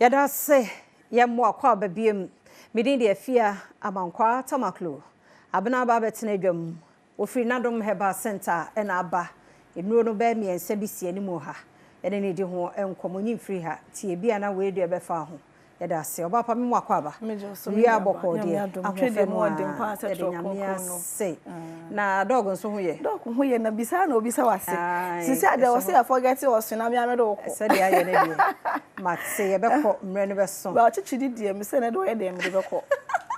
Yɛda ase yɛmmoa kɔ aba biom. Medin de Afia Amankwa Tamaklo. Abena aba abɛtena adwam. Wɔfiri Nadom Herbal Center ɛna aba. Nnuro no bɛyɛ mmiɛnsa bi si anim ha. Ɛne ne di ho nkɔmmɔ nyi mfiri ha. Tie bi a na wei deɛ ɛbɛfa ho. Yɛda ase. Ɔbaa pa me mu akɔ aba. Wie abɔkɔ deɛ ahoɔfɛ no a yɛde Nyame ase. Na dɔg nso ho yɛ. Dɔk ho yɛ na bisa na obisa wase. Sisi ade wɔ sɛ forget ɔso na me de wokɔ. Sɛdeɛ ayɛ ne deɛ. Mate yɛbɛkɔ mmerɛ no bɛso. Ba ɔkyekye di deɛ me sɛ ne de ɔyɛ deɛ mede bɛkɔ.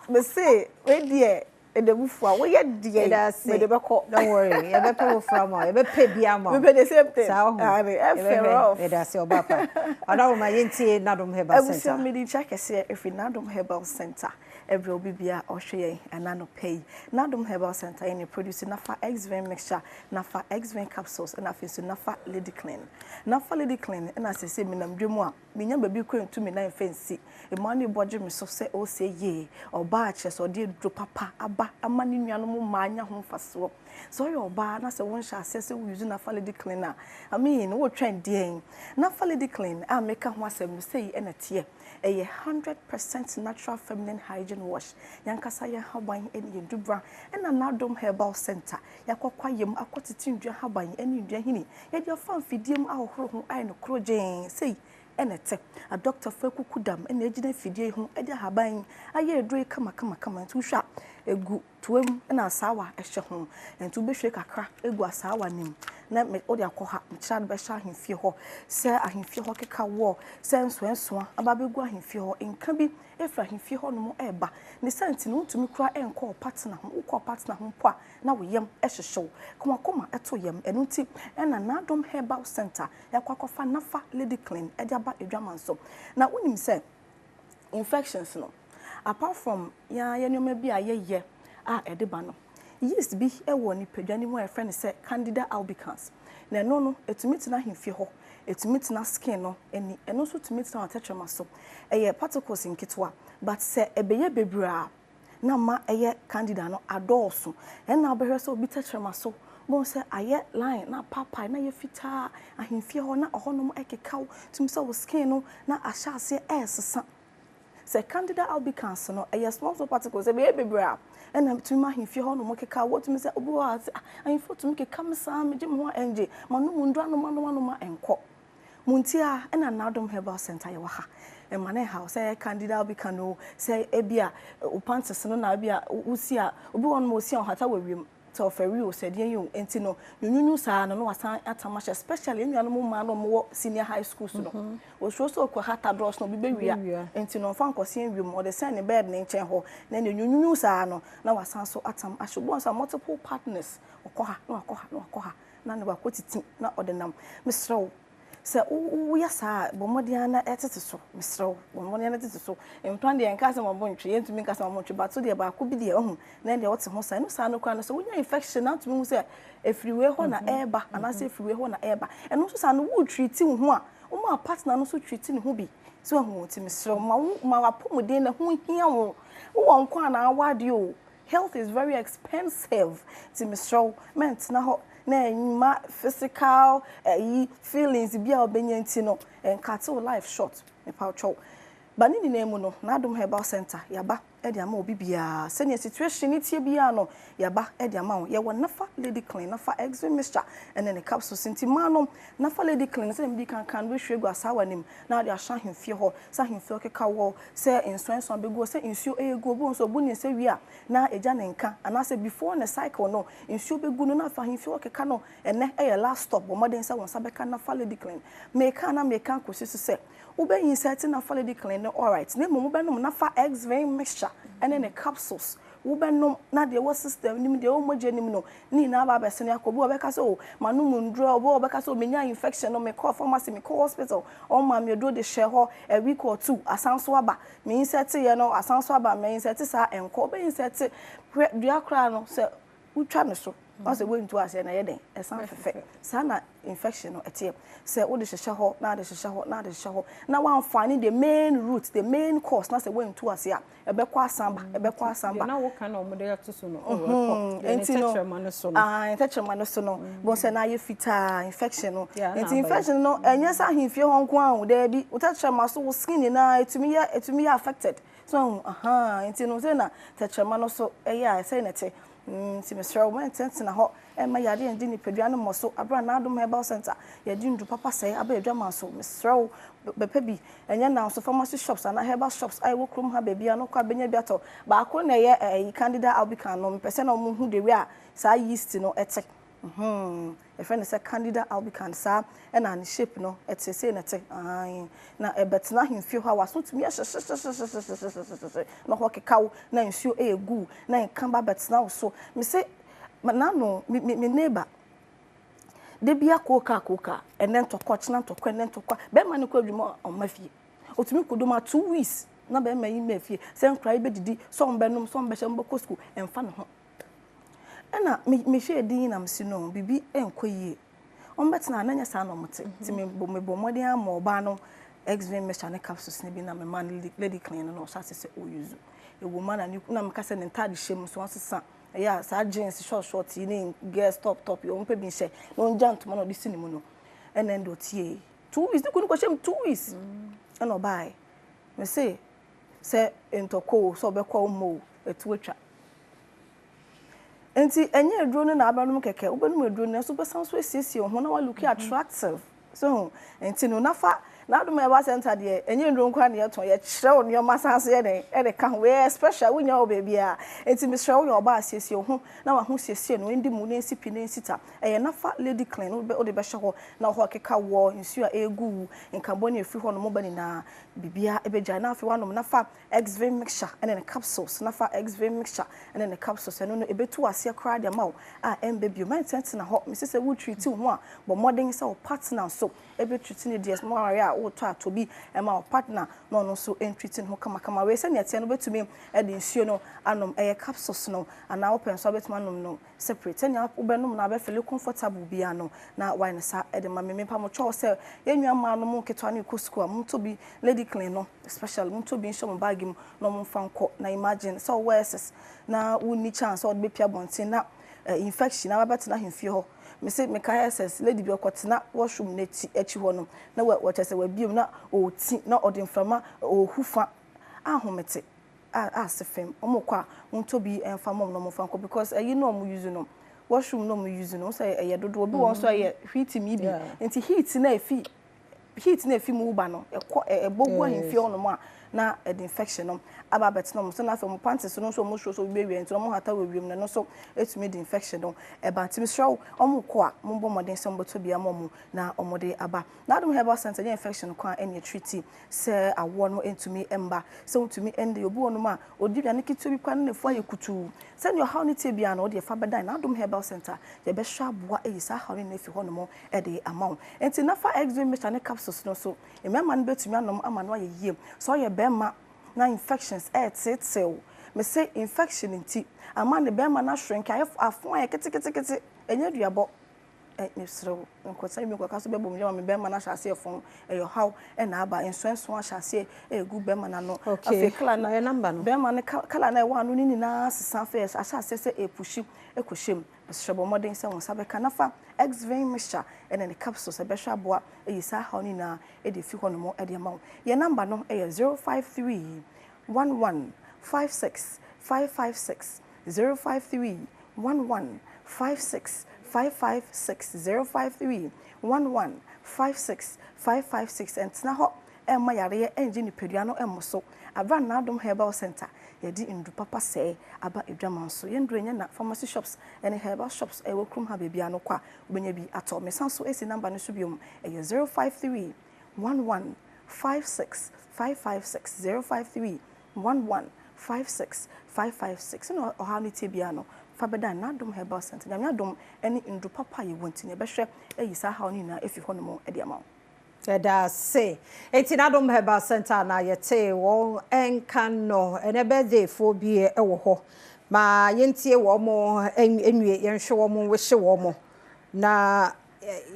Me se we deɛ ɛda mu fua woyɛ deɛ mede bɛkɔ. Don't worry, yɛbɛpɛ wo fra ma yɛbɛpɛ bi ama wo. Mepɛ the same thing. Saa ho. Ɛfɛ rough. Yɛda ase ɔbaa pa. Ɔdawoma yɛntie Nadom Herbal Center. Abusua mede kyɛ kɛseɛ ɛfiri Nadom Herbal Center. Ɛbrɛ obi bia ɔhwɛ yɛn ɛna no pɛ yi. Nadom Herbal Center yɛ ne produce Nafa X-Vein mixture, Nafa X-Vein capsules, ɛna afei nso Nafa Lady Clean. Nafa Lady Clean ɛna sɛsɛ menam dwam a menya baabi kora ntumi nan mfa nsi. Mmaa no bɔ gye me so sɛ ɔsɛ yie. Ɔbaa kyerɛ sɛ ɔde aduro papa aba ama ne nuanom mmaa anya ho mfasoɔ. Sɛ ɔyɛ ɔbaa na sɛ wonhyɛ aseɛ sɛ wo use Nafa Lady Clean a, I mean, wotwɛn deɛn? Nafa Lady Clean a meka ho asɛm no sɛyi ɛna teɛ. Ɛyɛ 100% natural feminine hygiene wash. Yankasa yɛn haban ne yɛn dubra ɛna Nadom Herbal Center. Yɛakɔ kwayam akɔtete ndua haban ne ndua hini. Yɛde afa mfidie mu ahohoro ho ayɛ no koro gyeen sei ɛna ɛte. Adɔktafo akuku dam ɛna egyina mfidie yi ho ɛde ahaban ayɛ aduro yi kama kama kama. Nti wohwɛ a egu toa mu ɛna asaawa ɛhyɛ ho. Nti wobɛhwie kakra egu asaawa no mu na wode akɔ ha nkyerɛ ade bɛhyɛ ahemfie hɔ sɛ ahemfie hɔ keka wɔ sɛ nsoɛnsoa aba bɛgu ahemfie hɔ nka bi efiri ahemfie hɔ nom ɛɛba ne sɛ nti no wontumi kora ɛnkɔ ɔpatena ho wokɔ ɔpatena ho mpo a na wo yam ɛhyehyɛw ka wakoma ɛto yam. Ɛno nti ɛna Nadom Herbal Center yɛakɔ akɔfa Nafa Lady Clean ɛde aba adwaman so. Na wonim sɛ infections no, apart from yɛn nneɛma bi a yɛyɛ a ɛde ba no, yeast bi ɛwɔ nipadua no mu a yɛfrɛ no sɛ Candida albicans. Na ɛno no ɛtumi tena ahemfie hɔ, ɛtumi tena skin no ani, ɛno nso tumi tena atɛkyerɛma so. Ɛyɛ particles nketewa, but sɛ ɛbɛyɛ bebree a na ma ɛyɛ Candida no adɔɔso. Ɛna wobɛhwɛ sɛ obi tɛkyerɛma so bɔn sɛ ayɛ line na papae na yɛ fitaa ahemfie hɔ na ɔhɔnom ɛkekaw tumi sɛ wo skin no na ahyɛ aseɛ ɛɛsesa. Sɛ Candida albicans no ɛyɛ small small particles, ɛbɛyɛ bebree a ɛna tumi ma ahemfie hɔ nom keka. Wɔtumi sɛ obi wɔ hɔ a sɛ ahemfie tumi keka me saa megye me ho a ɛngye ma nom nduro anom anom anom a ɛnkɔ mu. Nti a ɛna Nadom Herbal Center yɛwɔ ha. Ɛma ne haw sɛ Candida albicans no, sɛ ebi a wo panties no na ebi a wosi a obi wɔ nom osi a ɔhata wɔ wiem sɛ ɔfɛre o sɛ deɛ yi o nti no nyunyunyu saa no na wasan atam ahyɛ, especially nnuanom mmaa no wɔwɔ senior high schools no. Osuro sɛ ɔkɔ hata drawers no obi bɛwia nti no ɔmfa nkɔsi nwiem, ɔde sɛn ne bed ne nkyɛn hɔ na ne nyunyunyu saa no na wasan so atam ahyɛ. Obi wɔ nso multiple partners, ɔkɔ ha na wakɔ ha na wakɔ ha na ne wakɔ titi na ɔde nam. Mesrɛ wo sɛ woyɛ saa a, bɔ mmɔden ara na ɛtete so. Mesrɛ wo, bɔ mmɔden ara na ɛtete so. Mpra deɛ nka sɛ mabɔ ntwe, yɛntumi nka sɛ mabɔ ntwe, but so deɛ baako bi deɛ ɔho na deɛ wote ho saa. Ɛno saa no koraa no, sɛ wonya infection na wotumi hu sɛ ɛfiri wei hɔ na ɛreba anaasɛ ɛfiri wei hɔ na ɛreba, ɛno nso saa no wo treat wo ho a woma partner no nso treat ne ho bi so ɛho. Nti mesrɛ wo, ma wo ma w'apɔmuden na ho hia wo. Wowɔ nko anaa wade o, health is very expensive. Nti mesrɛ wo, mɛntena hɔ na ɛma physical ɛyi feelings bi a wobɛnya nti no ɛnkate wo life short. Mepa wo kyɛw. Ba ne nyinaa mu no, Nadom Herbal Center yaba ɛde ama obi biara sɛnea situation ne tie biara no yaba ɛde ama wo. Yɛwɔ Nafa Lady Clean, Nafa Exo mixture ɛne ne capsules. Nti mmaa no, Nafa Lady Clean sɛnea medi kankan no, bɛhwie gu asaawa nim na ade ahyɛ ahemfie hɔ sɛ ahemfie keka wɔ sɛ nsoansoa bɛgu hɔ sɛ nsuo ɛgu obi wɔ nso obu ne nsa wie a na egya ne nka anaasɛ before ne cycle no nsuo bɛgu no na afa ahemfie hɔ keka no. Ɛnɛ ɛyɛ last stop. Bɔ mmɔden sɛ wɔn nsa bɛka Nafa Lady Clean. Meka na meka kɔsi so sɛ wobɛyi insert Nafa Lady Clean no, alright, na mmom wobɛnom Nafa X-Vein mixture ɛne ne capsules. Wobɛnom na deɛ ɛwɔ system nim, deɛ ɛwɔ mogya nim no ne nyinaa aba abɛsene akɔ. Obi wɔ bɛka sɛ o manom nduro, obi wɔ bɛka sɛ o menya infection no, mekɔɔ pharmacy, mekɔɔ hospital, ɔma me aduro de hyɛ hɔ a week or two, asan so aba. Me insert yɛ no asan so aba. Me insert saa ɛnkɔ. Wobɛ insert, hwɛ dua koraa no sɛ wotwa ne so. Ɔsɛ woantu aseɛ na ɛyɛ dɛn? Ɛsan fɛfɛ. Saa na infection no ɛteɛ. Sɛ wode hyehyɛ hɔ na ade hyehyɛ hɔ na ade hyehyɛ hɔ na woamfa ne the main root, the main cause, na sɛ woantu ase a, ɛbɛkɔ asan ba, ɛbɛkɔ asan ba. Na woka na ɔmode ato so no, ɔwɔ ɛkɔ nti no tɛkyerɛma no so no. Ah, tɛkyerɛma no so no, bɔn sɛ na ayɛ fitaa, infection no. Yeah, na nti aba. Infection no ɛnyɛ sɛ ahemfie hɔ nko ara o, daabi, wo tɛkyerɛma so, wo skin nyinaa ɛtumi yɛ affected so. Aha, nti no sɛ na tɛkyerɛma no so ɛyɛ a, ɛsɛ na ɛte. Nti mesrɛ wo, mɛntentena hɔ ɛma yadeɛ ndi nipadua no mmɔ so. Abera N'adom Herbal Center yɛde ndu papa sɛe aba adwama so. Mesrɛ wo, bɛpɛ bi. Ɛnyɛ na nso pharmacy shops anaa herbal shops a ɛwɔ kurom ha baabi a no kɔ abɛnya bi atɔ. Baako na ɛyɛ ɛyi, Candida albicans no. Mepɛ sɛ na ɔmo hu de wi a saa yeast no ɛte. Yɛfrɛ no sɛ Candida albicans. Saa ɛna ne shape no ɛte sei na ɛte. Ae, na ɛbɛtena ahemfie hɔ a, waso tumi ahyɛhyɛhyɛhyɛhyɛhyɛhyɛ na hɔ keka wo na nsuo ɛyɛ gu na nka ba bɛtena wo so. Mese n'ano me neighbor de bia kooka kooka, ɛnɛ ntɔkwa, ɔkyena ntɔkwa, ɛnɛ ntɔkwa. Bɛrima no kɔ adwuma, ɔma fie, otumi kɔdom a 2 weeks na bɛrima yi ma fie sɛ nkora yi bɛdidi, sɛ ɔmbɛnom, sɛ ɔmbɛhyɛ, ɔmbɛkɔ sukuu, ɛmfa ne ho. Ɛna mehwɛ din na mesi no biribi ɛnkɔ yie. Ɔmbɛtena na nyɛ saa na ɔmote. Nti mebɔ mmɔden ama ɔbaa no Exvin mixture ne capsules ne bi na mema no Lady Clean no na ɔhyɛ ase sɛ ɔuse. Ɛwɔ mu na na meka sɛ ne ntaade hyɛ mu so ɔnsesa. Ɛyɛ a saa jeans short short yi ne girls top top yi, ɔmpɛ bi nhyɛ na ɔngya ntoma na ɔde si ne mu no. Ɛna ɛnde ɔtie. 2 weeks ne kunu kɔhyɛ mu 2 weeks ɛna ɔbaeɛ. Mese sɛ ntɔkɔ o, sɛ ɔbɛkɔ o, mma o, ɛtu atwa. Nti ɛnyɛ aduro no na abɛnom kɛkɛ. Wobɛnom aduro no nso, wobɛsan so asiesie wo ho na walook attractive so. Nti no nafa N'adom Herbal Center deɛ, ɛnyɛ nnuro nkoa ne yɛtɔn. Yɛkyerɛ wo nneɛma san so yɛ den ɛde ka ho. Wɔyɛ special, wonya wɔ baabiara. Nti mesrɛ wo, yɛ ɔbaa, asiesie wo ho na waho siesie no ɛndi mu na ɛnsi pi na ɛnsi ta. Ɛyɛ Nafa Lady Clean wode bɛhyɛ hɔ na hɔ keka wɔ nsuo a ɛgu wo nkabɔ ne ɛfiri hɔ no moba nyinaa, biribiara ɛbɛgyae. Na afei wanom Nafa Exvin mixture ɛne ne capsules. Nafa Exvin mixture ɛne ne capsules, ɛno no ɛbɛtu aseɛ koraa de ama wo a ɛmbɛ bio. Mɛntɛntena hɔ. Mesi sɛ wotreat wo ho a, bɔ mmɔden sɛ wo partner nso ɛbɛtreat ne deɛ. Mo aware a, wotɔ atɔ bi ɛma wo partner na ɔno nso ɛntreat ne ho kamakama. Wei sɛnea ɛteɛ no, wobɛtumi ɛde nsuo no anom, ɛyɛ capsules no, anaa wopɛ nso wobɛtumi anom no separate. Sɛnea wobɛnom na wobɛfeel comfortable biara no na wayɛ no saa ɛde ma me. Mepa mo kyɛw sɛ yɛn nua mmaa no mu nketewa no kɔ sukuu a, montɔ bi, Lady Clean no especially, montɔ bi nhyɛ mo bag mu na ɔmo mfa nkɔ. Na imagine sɛ ɔwɔ SS na wonni chance sɛ ɔde bɛpia abɔnten na infection na wabɛtena ahemfie hɔ. Mese meka SS lady bi ɔkɔtena washroom n'akyi akyi hɔ no na wɔkyɛ sɛ wabiem na ɔɔti na ɔde mframa ɔɔhu fa ahomete a ase fam. Ɔmo kɔ a, montɔ bi ɛmfa mɔm na ɔmo mfa nkɔ, because ɛyi na ɔmo use no, washroom na ɔmo use no sɛ ɛyɛ dodoɔ bi wɔn nso ɛyɛ heat mi bi. Nti heat na efi mu ba no ɛkɔ ɛbɔ gu ahemfie hɔnom a, na ɛde infection no aba abɛtena ɔmo so. Na afei ɔmo panties no nso, ɔmo suro sɛ obi bewia, nti ɔmo hata wɔ wiem no, ɛno nso etumi de infection no ɛba. Nti mesrɛ wo, ɔmo kɔ a, mo bɔ mmɔden sɛ ɔmo bɛtɔ bi ama ɔmo na ɔmo de aba. N'adom Herbal Center nyɛ infection kwan ɛne treat sɛ awoɔ no ntumi mba, sɛ wontumi ɛnde obi wɔ nom a odi aduane ketewa bi kora ne nefu ayɛ kutuu. Sɛnea ɔhaw no tie biara no, wɔde ɛfa bɛdan N'adom Herbal Center, yɛbɛhwɛ aboa ayi saa haw no nyinaa afi hɔ nom ɛde ama wo. Nti nafa Exvin mixture ne capsules no so, mmarima no bɛtumi anom ama no ayɛ yie. Sɛ ɔyɛ bɛrima na infections ɛɛteetew, mese infection nti ama ne bɛrima no ashrink, ayɛ afo ayɛ ketekete, ɛnyɛ aduabɔ. Ɛ mesrɛ wo, nkɔsɛn bi nkɔka so bɛbɔ mu gyama me bɛrima no ahyɛ aseɛ fɔn. Ɛyɛ ɔhaw ɛna aba nsonson ahyɛ aseɛ ɛgu bɛrima no ano. Afei colour no, number no. Bɛrima no colour no a ɛwɔ ano no nyinaa sesa. Afei ahyɛ aseɛ sɛ ɛpush ɛkɔhyɛ mu. Mesrɛ, bɔ mmɔden sɛ wo nsa bɛka nafa Exvin mixture ɛne ne capsules. Ɛbɛhwɛ aboa ɛyi saa haw no nyinaa ɛde fi hɔ nom ɛde ama wo. Yɛn number no ɛyɛ 053 11 56 556, 053 11 56 556, 053 11 56 556. Ɛntena hɔ ɛmma yareɛ ɛngye nipadua no ɛmmɔ so. Abra N'adom Herbal Center, yɛde ndu papa sɛɛ aba adwama nso. Yɛn duro nyɛ na pharmacy shops ɛne herbal shops ɛwɔ kurom ha baabi ano kɔ a, wobɛnya bi atɔ. Mesan so esi number no so biom, ɛyɛ 053 11 56 556, 053 11 56 556. Na ɔhaw no tie biara no, fa bɛda N'adom Herbal Center. Nyame adom ɛne ndu papa a yɛwɔ nti na yɛbɛhwɛ ayi saa haw no nyinaa afi hɔ nom ɛde ama wo. Yɛda ase. Enti N'adom Herbal Center na yɛte wɔn nka no. Ɛnɛ birthday foɔ bi ɛwɔ hɔ. Ma yɛntie wɔn nwie, yɛnhwɛ wɔn, wehye wɔn na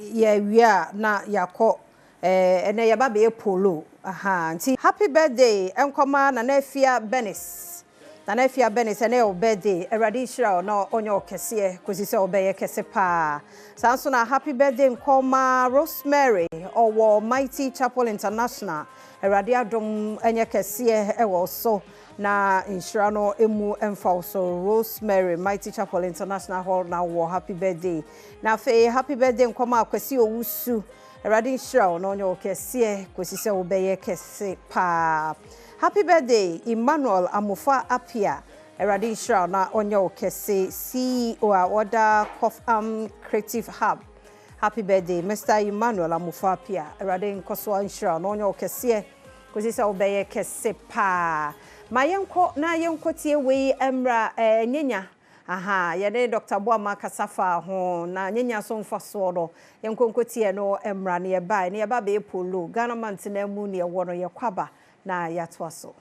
yɛwie a na yɛakɔ. Ɛnɛ yɛba bɛyɛ polo aha, nti happy birthday nkɔma Nana Afia Benis. Nana Afia Benis, ɛnɛ yɛ wo birthday. Awurade nhyira wo na ɔnyɛ wo kɛseɛ kɔsi sɛ wobɛyɛ kɛse paa. Saa nso na happy birthday nkɔma Rosemary, ɔwɔ Mighty Chapel International. Awurade adom nyɛ kɛseɛ ɛwɔ so na nhyira no emu mfa wo so. Rosemary, Mighty Chapel International Hall na wɔ, happy birthday. Na afei happy birthday nkɔma Akwasi Owusu. Awurade nhyira wo na ɔnyɛ wo kɛseɛ kɔsi sɛ wobɛyɛ kɛse paa. Happy birthday, Emmanuel Amofa Apia. Awurade nhyira wo na ɔnyɛ wo kɛse. CEO a ɔda Cofam Creative Hub, happy birthday, Mr Emmanuel Amofa Apia. Awurade nkɔ so nhyira wo na ɔnyɛ wo kɛseɛ kɔsi sɛ wobɛyɛ kɛse paa. Ma yɛnkɔ na yɛnkɔ tie wei mmra. Nyenya aha, yɛne Dr Boama kasa fa ho na nyenya so mfa soɔ no, yɛnkɔ nkɔtie no mmra. Ne yɛbae ne yɛba bɛyɛ polo Ghana mantena mu ne yɛwɔ no, yɛkɔ aba na yɛatoa so.